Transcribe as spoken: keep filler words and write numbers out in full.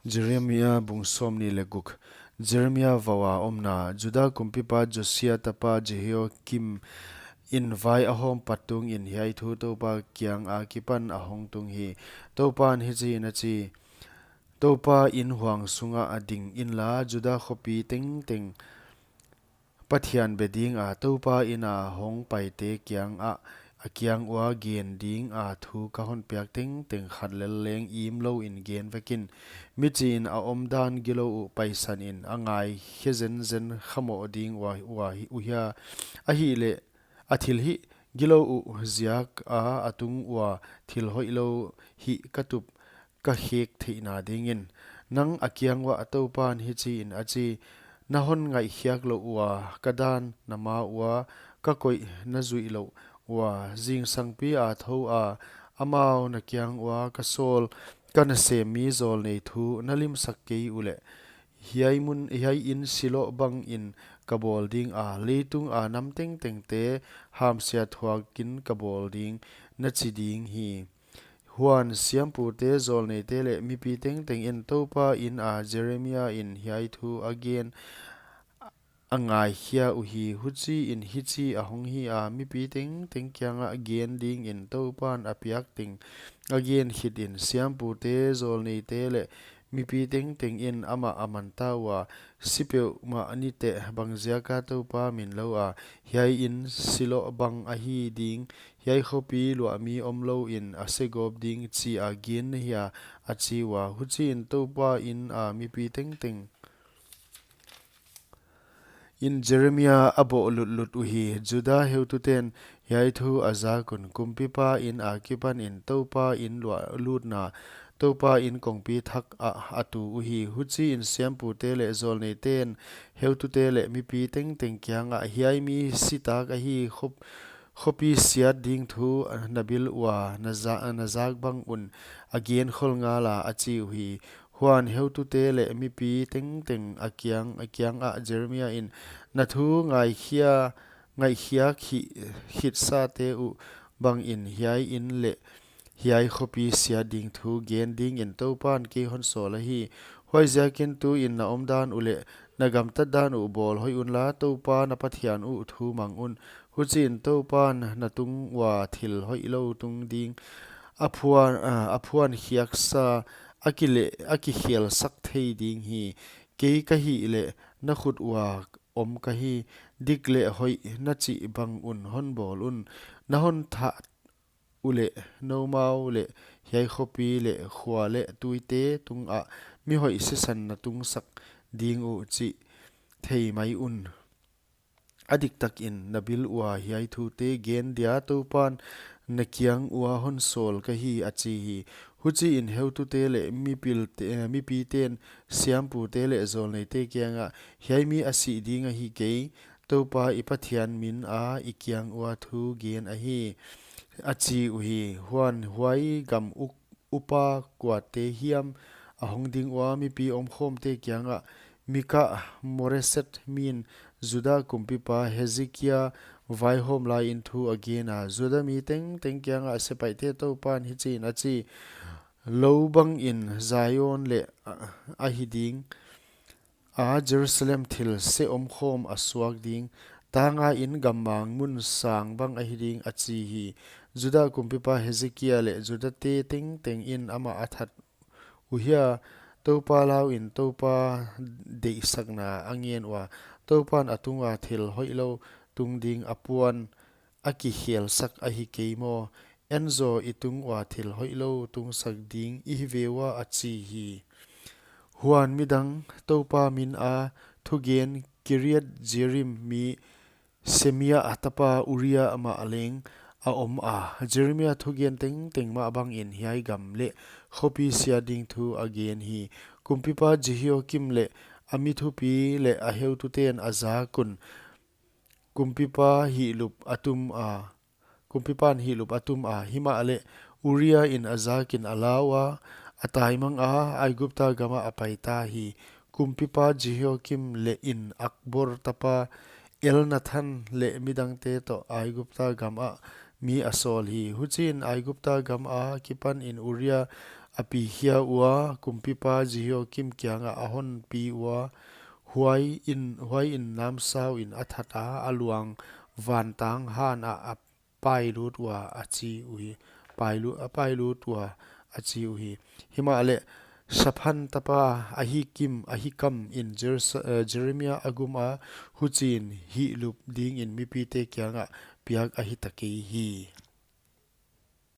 Jeremia bung sawmnih leh guk. Jeremia vou a omna. Juda kumpipa Josia tapa Jehoiakim in vai a hawm pat tungin hiai thu Toupa kiang akipan a hong tung hi. Toupan hichiin a chi: Toupa in huang sunga a ding inla, Juda khopi tengteng Pathian be dinga Toupa ina hong paite kiangah, a kiang ua gen dinga thu ka hon piak tengteng khat lel leng imlouin gen vekin. Mi chiin a omdan gilou uh paisanin, a ngaikhe zenzen khamoh ding ua, ua hi, uhia. Ahihleh, a thilhih gilou uh ziaka a tung ua thil hoihlou hih ka tup ka khek theihna dingin. Nang a kiang uah Toupan hichiin a chi: Na hon ngaihkhiak louh ua ka dan, na ma ua ka koih na zuih louh ua, zingsangpi a thou a, amau na kiang ua ka sawl, ka nasem mi zawlnei thu na limsak kei uleh, hiai mun, hiai in Silo bangin ka bawl dinga, leitunga nam tengtengte hamsia thuakin ka bawl ding, na chi ding hi. Huan siampute, zawlneite leh mipi tengtengin Toupa ina Jeremia in hiai thu a gen a ngaikhia uhi. Huchiin hichi a hong hi a, mipi tengteng kiangah gen dingin Toupan a piak teng a gen khitin, siampute, zawlneite leh mipi tengtengin amah a manta ua, si peuhmah niteh, bangziaka Toupa min lou a hiai in Silo bang ahi ding, hiai khopi luahmi omlouin a segawp ding, chia gen na hia? a chi ua. Huchiin Toupa ina mipi tengteng in Jeremia a boh lutlut uhi. Juda heututen hiai thu a zakun, kumpipa ina kipanin Toupa in luah lutna, Toupa in kongpi thak ah a tu uhi. Huchiin siampute leh zawlneiten heutute leh mipi tengteng kiangah, hiai mi sitak ahi, khop, khopi siat ding thu na bil ua na za-, na zak bang un a gen khol ngala, a chi uhi. Huan heutute leh mipi tengteng a kiang, a kiangah Jeremia in, Na thu ngaikhia, ngaihkhiak khit, khitsate uh bangin hiai in leh hiai khopi siat ding thu gen dingin Toupan kei hon sawl ahi. Huaiziakin tuin na omdan uleh na gamtatdan uh bawl hoih unla, Toupa na Pathian uh thu mang un. Huchiin Toupan na tung ua thil hoihlou tung ding, a phuan, a, a phuankhiaksa, a kile-, a kikhelsak thei ding hi. Kei ka hihleh na khut ua om ka hi, dik leh hoih na chih bang un hon bawl un. Na hon that uleh, noumau leh hiai khopi leh khua leh tuite tungah mi hoih sisan na tungsak ding uh chih thei mai un. A diktakin na bil ua hiai thute gen dia Toupan na kiang ua hon sawl ka hi, a chi hi. Huchiin heutute leh mipilte, eh, mipiten siampute leh zawlneite kiangah, Hiai mi a sih ding ahi kei, Toupa i Pathian mina i kiang ua thu gen ahi, a chi uhi. Huan huai gam uk upa kuate hiam a hong ding ua mipi omkhawmte kiangah, Mika Moreset min Juda kumpipa Hezekia vaihawm laiin thu a gen a, Juda mi tengteng kiangah sepaihte Toupan hichiin a chi: Lou bangin Zion leh a, ahi ding a, Jerusalem thil se omkhawm a suak ding, tangain gammang mun sang bang ahi ding, a chi hi. Juda kumpipa Hezekia leh Judate tengtengin amah a that uhia, Toupa lauin Toupa deihsakna a ngen ua, Toupan a tunga thil hoihlou tung ding a puan a kikhelsak ahi kei maw? En zaw, i tung ua thil hoihlou tungsak ding i hi ve ua, a chi hi. Huan midang Toupa mina thugen Kiriat Jearim mi Semia a tapa Uria mah leng a om a, Jeremia thugen tengteng mah bangin hiai gam leh khopi siat ding thu a gen hi. Kumpipa Jehoiakim leh a mi thupi leh a heututen a zakun, kumpipa hihlup a tum a, kumpipan hihlup a tum a, himahleh Uria in a zakin a lau a, a taimang a, Aigupta gamah a paita hi. Kumpipa Jehoiakim leh in Akbor tapa Elnathan leh midangte toh Aigupta gamah mi a sawl hi. Huchiin Aigupta gam akipanin Uria a pi hia ua, kumpipa Jehoiakim kiangah a hon pi ua, huai in, huai in namsau in a that a, a luang vantang han ah a pailut ua a chi uhi, pailu-, a pailut ua a chi uhi. Himahleh, Shaphan tapa Ahikim, Ahikam in Jerus-, eh, Jeremia a gum a, huchiin hihlup dingin mipite kiangah piak ahi ta kei hi.